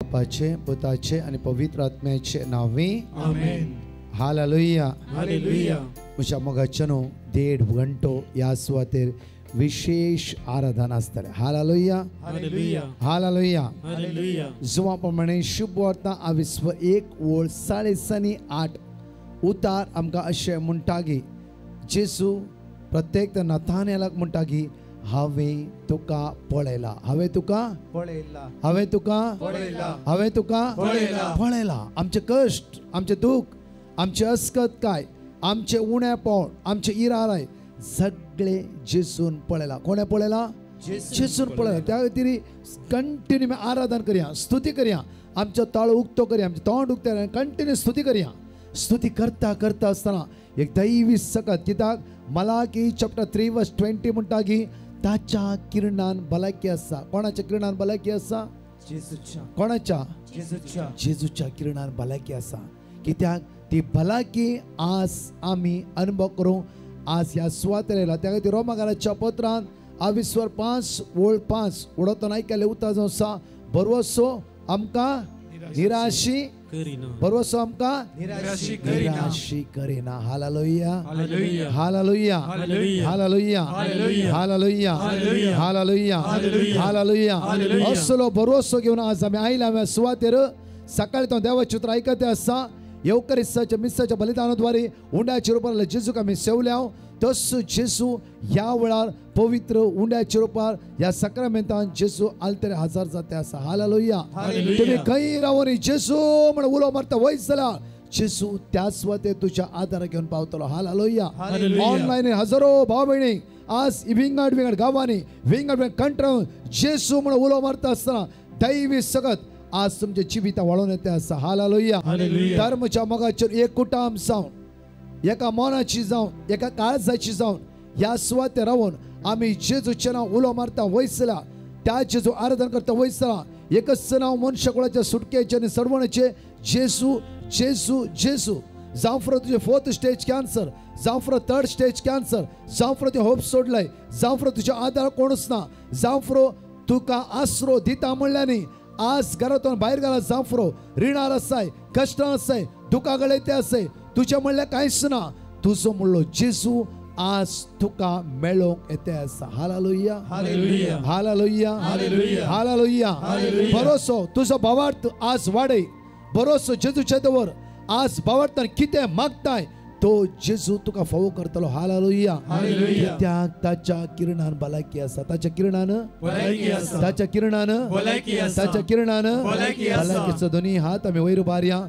बापाचे, पुताचे आनी पवित्र आत्म्याचे नांवे आमेन. हालेलुया. हालेलुया. म्हज्या मोगाच्यानो, 1.5 घंटो ह्या सुवातेर विशेष आराधना आसतलें. हालेलुया. हालेलुया. हालेलुया. हालेलुया. जुवा प्रमाणे शुभ वार्ता आविस्व 1 ओळ 8.5 उतार आमकां अशें म्हणटा की जेजू प्रत्येक नथानेलाक म्हणटा की हांवें तुका पळयला, हांवें तुका पळयला, हांवें तुका पळयला, हांवें तुका पळयला. पळयला. आमचे कश्ट, आमचें दूख, आमचें अस्कतकाय, आमचें उणेपण, आमचें इराराय सगळे जेजून पळयला. कोणें पळयला? जेजून पळयला. त्या खातीर कंटिन्यू आमी आराधन करया, स्तुती करया, आमचो ताळो उक्तो करया, आमचें तोंड उक्तें करया, कंटिन्यू स्तुती करया. स्तुती करता करता आसतना एक दैवी सकत, कित्याक मलाकी चॅप्टर 3 वर्स 20 म्हणटा की ताच्या किरणान भलायकी आसा. कोणाच्या किरणान भलायकी आसा? जेजूच्या. कोणाच्या? जेजूच्या. जेजूच्या किरणान भलायकी आसा. कित्याक ती भलायकी आज आमी अनुभव करूं आज ह्या सुवातेर येयला. त्या खातीर रोमाकाराच्या पत्रान आविस्वर 5 ओळ 5 उडोतना आयकल्लें उतर जावन आसा, भरवसो आमकां निराशी करिना, भरवसो आमकां निराशी करिना, निराशी करिना. Hallelujah. Hallelujah. Hallelujah. Hallelujah. Hallelujah. Hallelujah. Hallelujah. Hallelujah. Hallelujah. Hallelujah. Hallelujah. Hallelujah. असलो भरवसो घेवन आज आमी आयला ह्या सुवातेर. सकाळी तो देवाचें उतर आयकते आसा. येवकरिस्ताच्या मिसाच्या बलिदानाद्वारे उंड्याच्या रुपार जेजूक आमी सेवल्या, तसो जेजू ह्या वेळार पवित्र उंड्याच्या रुपार ह्या साक्रामेंतान जेजू आलतरे हजार जाते आसा. हालेलुया. हालेलुया. तुमी खंय रावून जेजू म्हण उलो मारता वयस जाल्यार जेजू त्या सुवातेर तुज्या आदाराक घेवन पावतलो. हालेलुया. हालेलुया. ऑनलायन हजारो भाव भयणी आज विंगड विंगड गांवांनी, विंगड विंगड कंट्रान जेजू म्हण उलो मारता आसतना दैवी सकत आज तुमच्या जिविता वाळोवन येते आसा. हालेलुया. हालेलुया. धर्मच्या मोगाचेर एक कुटाम जावन, एका मनाची जावन, एका काळजाची जावन ह्या सुवातेर रावन आमी जेजूचें नांव उलो मारता वयसला, त्या जेजू आराधन करता वयसला. एकच नांव मनशाकुळाच्या सुटकेचें आनी सर्वणेचें, जेजू जेजू जेजू. जावं फुडें तुजें 4th stage cancer, जावं फुडें 3rd stage cancer, जावं फुडें तुवें होप सोडलाय, जावं फुडें तुज्या आदार कोणूच ना, जावं फुडें तुका आसरो दिता म्हणल्यार न्ही, आज घरांतून भायर घाला, जावं फुडें रिणार आसाय, कश्टां आसाय, दुकां गळयते आसाय, तुजें म्हणल्यार कांयच ना, तुजो म्हणलो जेजू आज तुका मेळोवंक येते आसा. Hallelujah. Hallelujah. Hallelujah. Hallelujah. Hallelujah. Hallelujah. भरोसो तुजो भावार्थ आज वाडय, भरोसो जेजूचे दवर. आज भावार्थान कितें मागताय तो जेजू तुका फावो करतलो. हालेलुया. हालेलुया. कित्याक ताच्या किरणान भलायकी आसा, ताच्या किरणान भलायकी आसा, ताच्या किरणान भलायकी आसा, ताच्या किरणान भलायकी आसा. भलायकीचो दोनी हात आमी वयर उबारया.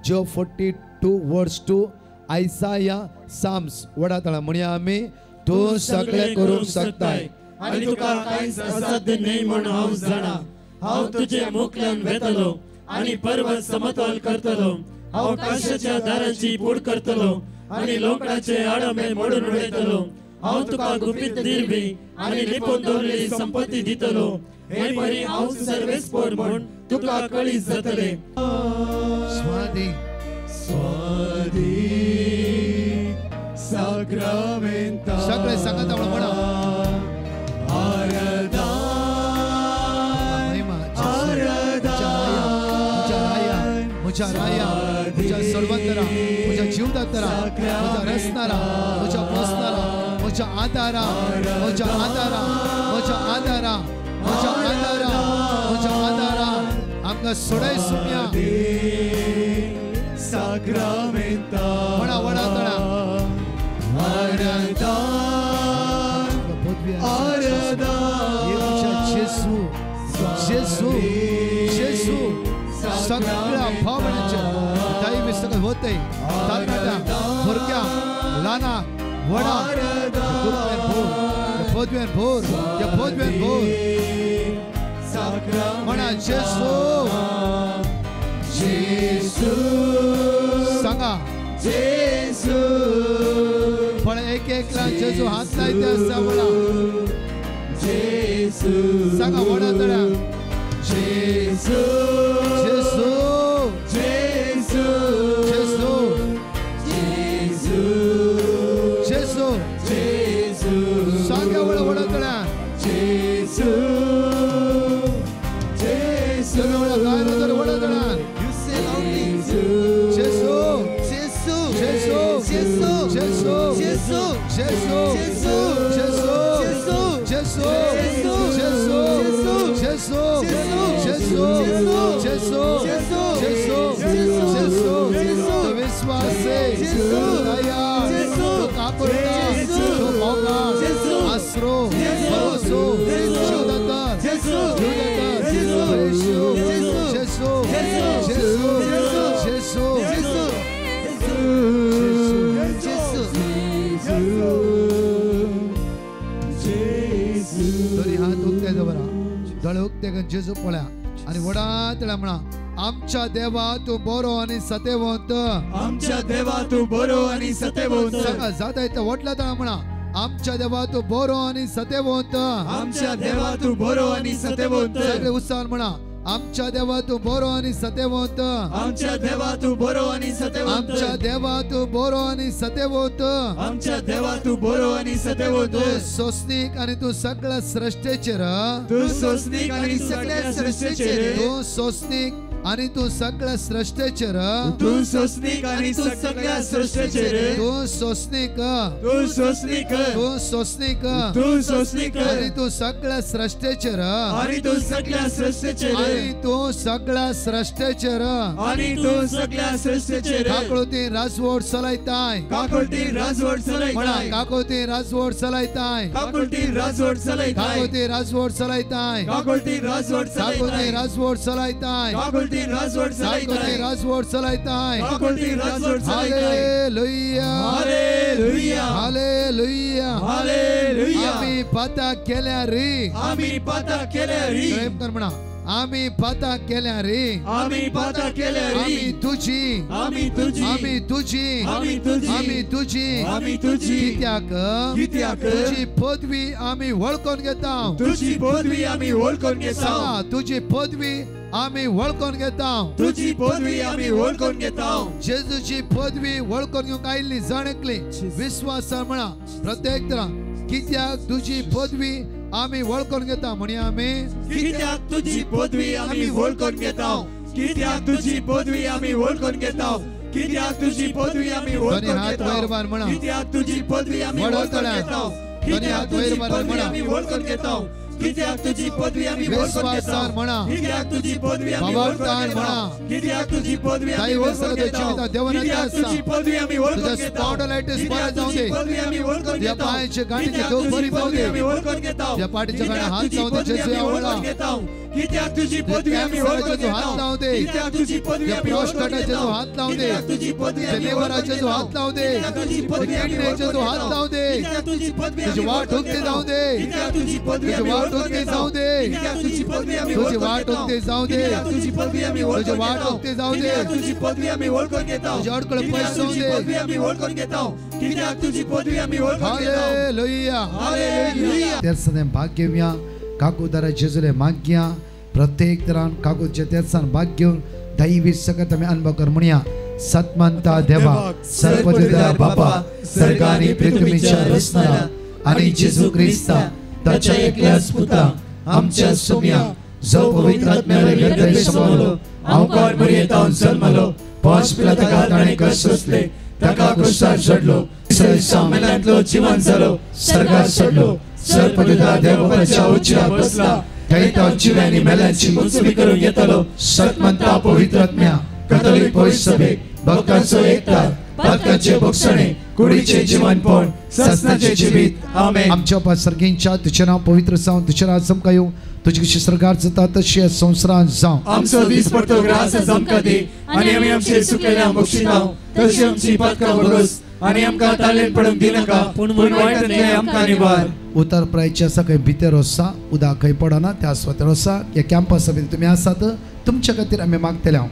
जो 42 वर्स 2 आयसाया साम्स वडा तळा म्हणया आमी, तूं सगळें करूंक शकताय आनी तुका कांयच असाध्य न्हय म्हण हांव जाणा. हांव तुजे मुखल्यान वेतलो आनी पर्वत समतोल करतलो. हांव काशाच्या दारांची पूड करतलो आनी लोकडाचे आडमे मोडून उडयतलो. हांव तुका गुपीत दिरवी आनी लिपून दवरलेली संपत्ती दितलो. हे परी हांव सर्वेस्पोर म्हूण तुका कळीत जातलें. स्वादी स्वादी साक्रामेंता सगळे सांगत म्हणा. म्हज्या राया, म्हज्या सर्वंतरा, म्हज्या जीवदातरा, म्हज्या रसनारा, म्हज्या पोसनारा, म्हज्या आदारा, म्हज्या आदारा, म्हज्या आदारा, म्हज्या आदारा, म्हज्या आदारा, आमकां सोडाय सुम्या साक्रामेंता म्हणा वडा तळा. जेजू जेजू जेजू सगळ्या भावनांचे दैवी सगळं होतंय. तरणाट्या, भुरग्या, ल्हाना व्हडा, गुरुवेन भोर, पदवेन भोर, पदवेन भोर म्हणा जेजू जेजू सांगा जेजू. पण एक एकला जेजू हात लायते आसा म्हणा जेजू सांगा वडा तळ्या. जेजू जेजू जेजू जेजू जेजू जेजू जेजू सांगा वडा वडा तळ्या. जेजू जेजू वडा जेजू जेजू जेजू तूं विस्वासी तूं दयाळ तूं काकुळटा तूं मोगाळ आसरो भरोसो जीवदाता जीवदाता जेजू जेजू जेजू जेजू दोन्ही हात उक्ते दवरा दोळे उक्ते करून जेजू पळया आनी व्हडा तळ्या म्हणा आमच्या देवा तूं बरो आनी सतेवंत आमच्या देवा तूं बरो आनी सतेवंत सांगा जाता इतल्या व्हडल्या तळ्या म्हणा आमच्या देवा तूं बरो आनी सतेवंत आमच्या देवा तूं बरो आनी सतेवंत सगळे उत्साहान म्हणा आमच्या देवा तूं बरो आनी सतेवंत आमच्या देवा तूं बरो आनी सतेवंत आमच्या देवा तूं बरो आनी सतेवंत आमच्या देवा तूं बरो आनी सतेवंत तूं सोंसणीक आनी तूं सगळ्या सृश्टेचेर तूं सोंसणीक आनी सगळ्या सृश्टेचेर तूं सोंसणीक आनी तूं सगळ्या सृश्टेचेर तूं सोंसणीक आनी तूं सगळ्या सृश्टेचेर तूं सोंसणीक तूं सोंसणीक तूं सोंसणीक तूं सोंसणीक आनी तूं सगळ्या सृश्टेचेर आनी तूं सगळ्या सृश्टेचेर आनी तूं सगळ्या सृश्टेचेर आनी तूं सगळ्या सृश्टेचेर काकुळती राजवट चलयताय काकुळती राजवट चलयताय म्हणा काकुळती राजवट चलयताय काकुळती राजवट चलयताय काकुळती राजवट चलयताय काकुळती राजवट चलयताय काकुळती राजवट चलयताय काकुळती राजवट चलयताय राजवट चलयताय काकुळती राजवट चलयताय hallelujah hallelujah hallelujah hallelujah आमी पाता केल्या रे आमी पाता केल्या रे प्रेम कर म्हणा आमी पाता केल्या रे आमी पाता केल्या रे आमी तुझी आमी तुझी आमी तुझी आमी तुझी आमी तुझी आमी तुझी कित्याक कित्याक तुझी पदवी आमी वळखून घेता तुझी पदवी आमी वळखून घेता तुझी पदवी आमी वळखून घेता तुझी पदवी आमी वळखून घेता जेजूची पदवी वळखून घेवंक आयिल्ली जण एकली विस्वासान म्हणा प्रत्येक तरा कित्याक तुझी पदवी आमी वळखून घेता म्हणया आमी कित्याक तुझी पदवी आमी वळखून घेता कित्याक तुझी पदवी आमी वळखून घेता कित्याक तुझी पदवी आमी वळखून घेता कित्याक तुझी पदवी आमी वळखून घेता कित्याक तुझी पदवी आमी वळखून घेता कित्याक तुझी पदवी आमी वळखून घेता कित्याक तुझी पदवी आमी वळखून घेता कित्याक तुझी पदवी आमी वळखून घेता कित्याक तुझी पदवी आमी वळखून घेता स्पॉन्डिलायटिस बरें जावं दे पदवी आमी वळखून तुज्या घेता पांयाचे गांठीचे दोख बरी जावं दे आमी वळखून घेता तुज्या पाठीच्या गांठीक हात लावूं दे जेजू आवडला कित्याक तुझी पदवी आमी वळखून घेता कित्याक तुझी पदवी आमी वळखून घेता हात लावूं दे तुझी पदवी आमी लिव्हराचे हात लावूं दे तुझी पदवी आमी किडनीचे हात लावूं दे तुझी पदवी तुझी वाट उक्ती जावं दे तुझी पदवी तुझी वाट उक्ती जावं दे तुझी पदवी आमी तुझी वाट उक्ती जावं दे तुझी पदवी आमी तुझी वाट उक्ती जावं दे तुझी पदवी आमी वळखून घेता तुझी अडकळ पयस जावं दे पदवी आमी वळखून घेता कित्याक तुझी पदवी आमी वळखून घेता हालेलुया हालेलुया तेरसाने भाग घेवया काकुदारा जेजूले मागया प्रत्येक तरान काकुदच्या तेरसान भाग घेवन दैवी सकत आमी अनुभव कर म्हणया सतमंता देवा सर्वदिदा बापा सर्गानी पृथ्वीच्या रचणारा आणि जेजू क्रिस्ता ताच्या एकल्याच पुता आमच्या सोम्या जो पवित्र आत्म्याने गर्भे समवलो अवकार मरियेतावन जल्मलो पोंस पिलाताका ताणें कश्ट सोंसले ताका क्रुसार चडलो तिसऱ्या दिसा मेल्यांतलो जिवन जालो सर्गार चडलो सर्वदिदा देवबापाच्या उजव्या बसला थंय तो जिव्यांनी मेल्यांची मुंचवी करूंक येतलो सतमंता पवित्र आत्म्या कथोलीक पवित्र सभेक भक्तांचो एकता पातकांचे भोगसणे कुडीचे जीवनपण ससनाचे जिवीत आमेन. आमच्या बापा सर्गींच्या तुझें नांव पवित्र जावं तुझें राज आमकां येवं तुजी कशी सर्गार जाता तशी संवसारांत जावं. आमचो दीस पडतो ग्रास आमकां दी आनी आमी आमचे चुकलेल्या बक्षितांव तशी आमची पातकां भोगस आनी आमकां तालेन पडूंक दिनाका पूण वायटांतलें आमकां निवार. उतर प्रायचे आसा खंय भितर आसा उदक खंय पडना त्या सुवातेर आसा ह्या कॅम्पसा भितर तुमी आसात तुमच्या खातीर आमी मागतले हांव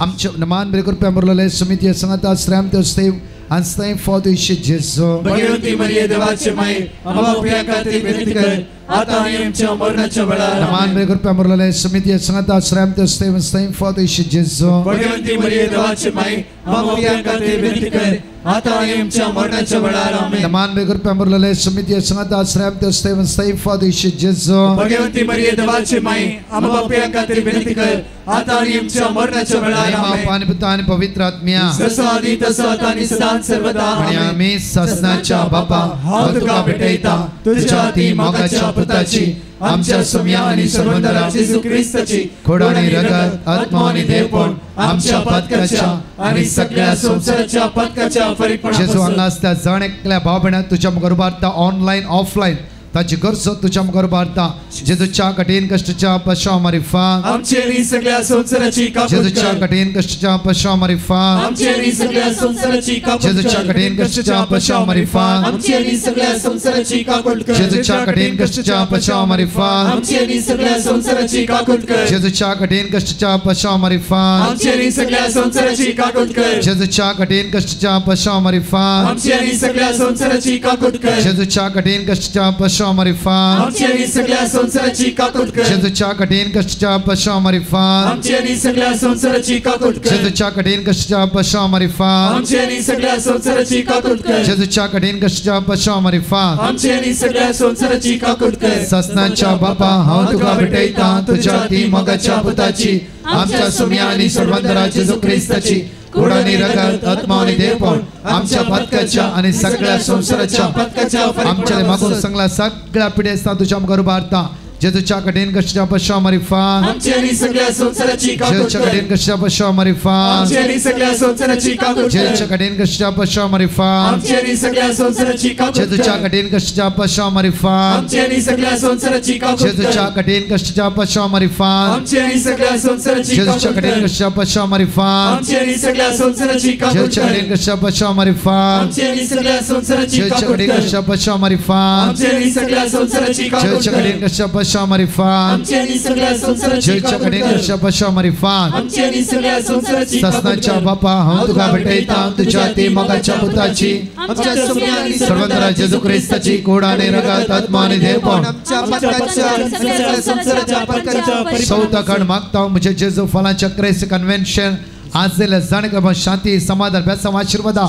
आमचे मान बरे कृपया मुरलेले समिती संगता श्रम देव आणि फॉदेशे जेजू भगवती मरिये देवाचे माई आम्हा पाप्यां खातीर विनंती कर आता आणि आमच्या मरणाच्या वेळार. मान बरे कृपया मुरलेले समिती संगता श्रम देव फॉदेशे जेजू भगवती मरिये देवाचे माई आम्हा पाप्यां खातीर विनंती कर आता आणि आमच्या मरणाच्या वेळार. आमेन. मान बरे कृपया मुरलेले समिती संगता श्रम देव फॉदेशे जेजू भगवती मरिये देवाचे माई आम्हा पाप्यां खातीर विनंती कर आता आणि आमच्या मरणाच्या वेळार. आमेन. पाणी पिता आणि पवित्र आत्म्या जसो आदी तसो आता आणि सदा सर्वदा. आणि आम्ही ससनाच्या बापा हांव तुका भेटयता तुझ्या हाती मोगाच्या पुताची आमच्या सुम्या आणि सर्वंतरा जेजू क्रिस्ताची खोड आणि रगत आत्मा आणि देवपण आमच्या पातकाच्या आणि सगळ्या संसाराच्या पातकाच्या फरीकपणापासून. जेजू हांगा आसता जण एकल्या भाव भयणाक तुज्या मुखार उबारता, ऑनलायन ऑफलायन ताची गरज तुझ्या मुखार उबारता. जेजूच्या कठीण कष्टाच्या पश्चात मारिफात आमची आणि सगळ्या संसाराची काकूट जेजूच्या कर. कठीण कष्टाच्या पश्चात मारिफात आमची आणि सगळ्या संसाराची काकूट कर. जेजूच्या कठीण कष्टाच्या पश्चात मारिफात आमची आणि सगळ्या संसाराची काकूट कर. जेजूच्या कठीण कष्टाच्या पश्चात मारिफात आमची आणि सगळ्या संसाराची काकूट कर. जेजूच्या कठीण कष्टाच्या पश्चात मारिफात आमची आणि सगळ्या संसाराची काकूट कर. जेजूच्या कठीण कष्टाच्या पश्चात मारिफात आमची आणि सगळ्या संसाराची काकूट कर. जेजूच्या कठीण कष्टाच्या पश्चात मारिफात आमची आणि सगळ्या संसाराची काकूट कर. जेजूच्या कठीण कष्टाच्या पश्चात मारिफात आमची आणि सगळ्या संसाराची काकूट कर. जेजूच्या कठीण कष्टाच्या पश्चात मारिफात आमची आणि सगळ्या संसाराची काकूट कर. जेजूच्या कठीण कष्टाच्या पश्चात मारिफात आमची आणि सगळ्या संसाराची काकूट कर. ससनाच्या बापा हांव तुका भेटयता तुझ्या ती मोगाच्या पुताची आमच्या सुम्या आणि सर्वंतरा जेजू क्रिस्ताची कोड आणि रगत आत्मा आणि देवपण आमच्या पातकाच्या आणि सगळ्या संसाराच्या पातकाच्या आमच्या मागून सांगला सगळ्या पिढ्या तुझ्या मुखार उबारता. जेजूच्या कठीण कष्टाच्या पश्चात मारिफात आमची आणि सगळ्या संसाराची काकूट जेजूच्या कर. कठीण कष्टाच्या पश्चात मारिफात आमची आणि सगळ्या संसाराची काकूट कर. जेजूच्या कठीण कष्टाच्या पश्चात मारिफात आमची आणि सगळ्या संसाराची काकूट कर. जेजूच्या कठीण कष्टाच्या पश्चात मारिफात आमची आणि सगळ्या संसाराची काकूट कर. जेजूच्या कठीण कष्टाच्या पश्चात मारिफात आमची आणि सगळ्या संसाराची जेजूच्या काकूट कठीण कर. कष्टाच्या पश्चात मारिफात आमची आणि सगळ्या संसाराची काकूट जेजूच्या कर. कठीण कष्टाच्या पश्चात मारिफात आमची आणि सगळ्या संसाराची जेजूच्या काकूट कठीण कर. कष्टाच्या पश्चात मारिफात आमची आणि सगळ्या संसाराची काकूट जेजूच्या कर. कठीण कष्टाच्या पश्चात मारिफात आमची आणि सगळ्या संसाराची जेजूच्या काकूट कठीण कर. कष्टाच्या पश्चात मारिफात आमची आणि सगळ्या संसाराची काकूट ससनाच्या कर. बापा हांव तुका भेटयता तुझ्या ती मोगाच्या पुताची आमच्या सुम्या आणि सर्वंतरा जेजू क्रिस्ताची कोड आणि रगत आत्मा आणि देवपण आमच्या पातकाच्या आणि सगळ्या संसाराच्या पातकाच्या चौथा खंड मागता म्हणजे जेजू फलाच्या क्रेस कन्व्हेन्शन आज दिल्या जाणे शांती समाधान बेसांव आशीर्वादा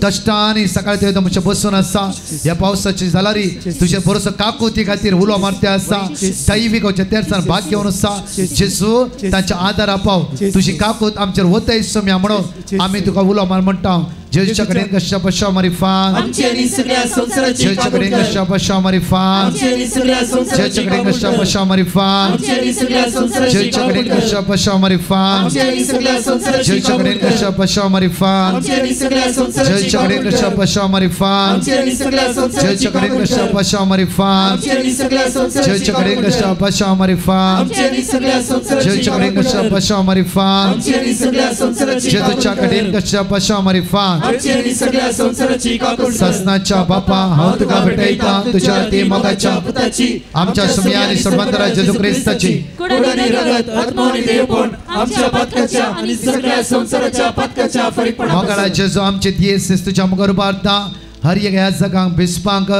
कष्टाने सकाळी ते तुमच्या बसून आसा ह्या पावसाची जालारी तुझे भरोसो काकुती खातीर उलो मारते आसा दैवीक तेरसान भाग घेवन आसा जेजू तांच्या आदार पाव तुझी काकूत आमचेर वतय सोम्या म्हणून आमी तुका उलो मार म्हणटा. जेजूच्या कठीण कष्टाच्या पश्चात मारिफात आमची आणि सगळ्या संसाराची जेजूच्या काकूट कठीण कर. कष्टाच्या पश्चात मारिफात आमची आणि सगळ्या संसाराची जेजूच्या कठीण काकूट कष्टाच्या कर. पश्चात मारिफात आमची आणि सगळ्या संसाराची जेजूच्या काकूट कठीण कर. कष्टाच्या पश्चात मारिफात आमची आणि सगळ्या संसाराची जेजूच्या काकूट कठीण कर. कष्टाच्या पश्चात मारिफात आमची आणि सगळ्या संसाराची जेजूच्या कठीण काकूट कष्टाच्या कर. पश्चात मारिफात आमची आणि सगळ्या संसाराची जेजूच्या कठीण काकूट कष्टाच्या कर. पश्चात मारिफात आमची आणि सगळ्या संसाराची जेजूच्या कठीण काकूट कष्टाच्या कर. पश्चात मारिफात आमची आणि सगळ्या संसाराची जेजूच्या कठीण काकूट कष्टाच्या कर. पश्चात मारिफात आमची आणि सगळ्या संसाराची जेजूच्या काकूट कठीण कर. कष्टाच्या पश्चात मारिफात आमची आणि सगळ्या संसाराची काकूट कर. ससनाच्या बापा हांव तुका भेटयता तुझ्या ती मोगाच्या पुताची आमच्या सुम्या आणि सर्वंतरा जेजू क्रिस्ताची कोड आणि रगत आत्मा आणि देवपण आमच्या पातकाच्या आणि सगळ्या संसाराच्या पातकाच्या मोगाळा फरीकपणापासून. जेजू आमचे दियेस तुझ्या मुखार उबारता हर एक ह्या जगांक बिस्पांक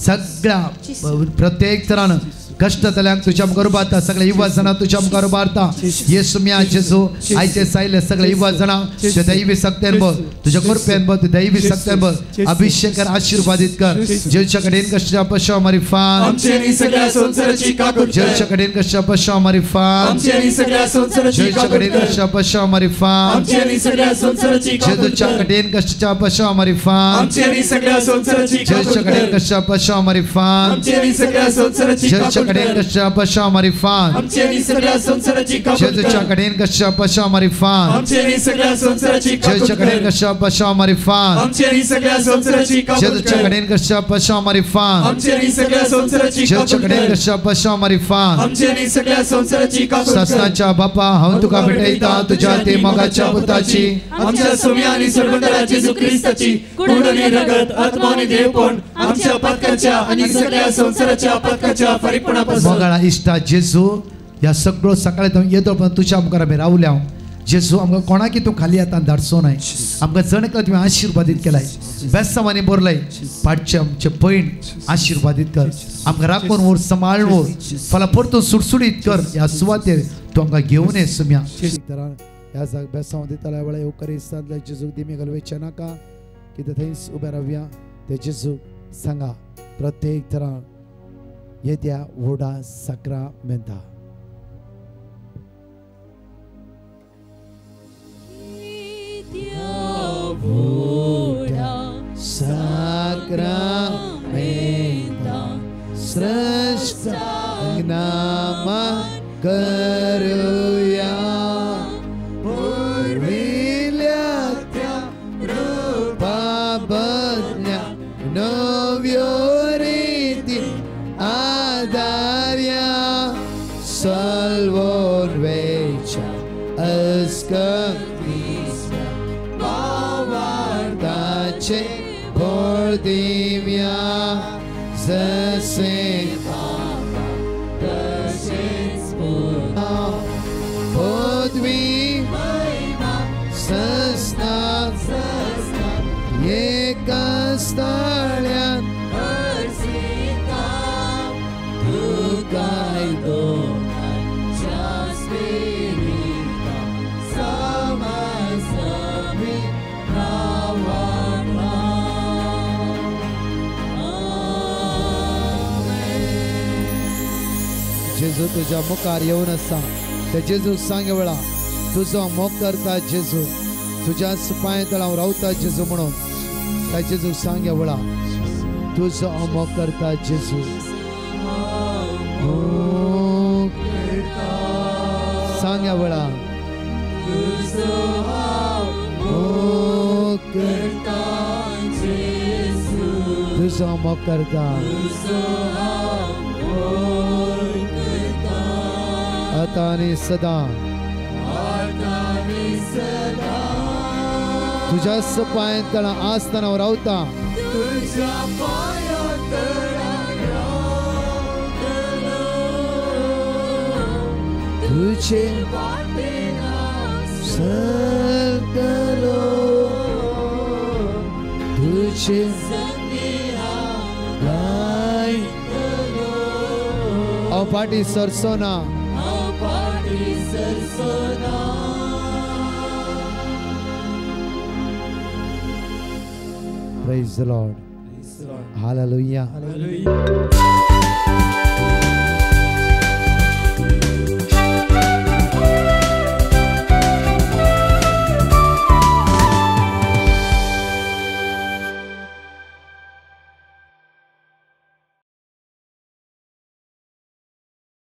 सगळ्या प्रत्येक तरान कष्ट जाल्यांक तुझ्या मुखार उबारता सगळे युवा जाणां तुझ्या मुखार उबारता. येसू म्या जेजू आयचे सायले सगळे युवा जाणां तुझ्या दैवी शक्तेन बघ तुझ्या कृपेन बघ तुझ्या दैवी शक्तेन बघ अभिषेक कर आशीर्वादित कर. जेजूच्या कठीण कष्टाच्या पश्चात मारिफात आमची आणि सगळ्या संसाराची काकूट कर. जेजूच्या कठीण कष्टाच्या पश्चात मारिफात आमची आणि सगळ्या संसाराची जेजूच्या काकूट कठीण कर. कष्टाच्या पश्चात मारिफात आमची आणि सगळ्या संसाराची काकूट जेजूच्या कर. कठीण कष्टाच्या पश्चात मारिफात आमची आणि सगळ्या संसाराची काकूट जेजूच्या कठीण कर. कष्टाच्या पश्चात मारिफात आमची आणि सगळ्या संसाराची जेजूच्या काकूट कठीण कर. कष्टाच्या पश्चात मारिफात आमची आणि सगळ्या संसाराची काकूट जेजूच्या कर. कठीण कष्टाच्या पश्चात मारिफात आमची आणि सगळ्या संसाराची काकूट जेजूच्या कठीण कर. कष्टाच्या पश्चात मारिफात आमची आणि सगळ्या संसाराची काकूट जेजूच्या कर. कठीण कष्टाच्या पश्चात मारिफात आमची आणि सगळ्या संसाराची जेजूच्या काकूट कठीण कर. कष्टाच्या पश्चात मारिफात आमची आणि सगळ्या संसाराची काकूट कर. ससनाच्या बापा हांव तुका भेटयता तुझ्या ती मोगाच्या पुताची आमच्या सुम्या आणि सर्वंतरा जेजू क्रिस्ताची कोड आणि रगत आत्मा आणि देवपण आमच्या पातकाच्या आणि सगळ्या संसाराच्या पातकाच्या फरीकपणापासून. मोगाळा इश्टा जेजू ह्या सगळो सकाळी तो येतो पण तुझ्या मुखार आमी रावल्या. जेजू आमकां कोणाकी तूं खाली आतां धाडचो नाय आमकां जण एकलो तुवें आशिर्वादीत केलाय बेसांवांनी भरलाय पाटचे आमचे पयण आशिर्वादीत कर आमकां राखून व्हर सांबाळून व्हर फाल्यां परतून सुडसुडीत कर ह्या सुवातेर तूं आमकां घेवन ये सुम्या. ह्या जाग बेसांव दितल्या वेळा येवकरिस्तांतल्या जेजूक दिमी घालवेचे नाका कितें थंयच उबे रावया ते जेजूक सांगा प्रत्येक तरान येत्या व्हडा साक्रामेंता. साक्रामेंता स्रष्टा नामा करूया पुर्विल्या त्या रूपा बदल्या नव्यो रिती आदार्या सल्वोन वेच्या अस्कतीच्या भावार्थाचे भर दिव्या जसे बाबा तसेच पुता पदवी महिमा सस्ना एका स्थळ्यान हर्षिता तुकाय दोनांच्या स्पिरिता समासमी रावता. जेजू तुझ्या मुखार येवन आसा ते जेजू सांग वेळा तुजो मोग करता जेजू तुझ्या पांय तळाव रावता जेजू म्हणून त्या जेजू सांग वेळा तुजो मोग करता जेजू सांग वेळा मोग करता तुजो मोग करता आता आणि सदा तुझ्याच पांय तळा आसतना रावता तुझे चलतलो तुझे गायतलो हांव फाटी सरचो ना Praise the Lord. Hallelujah. Hallelujah.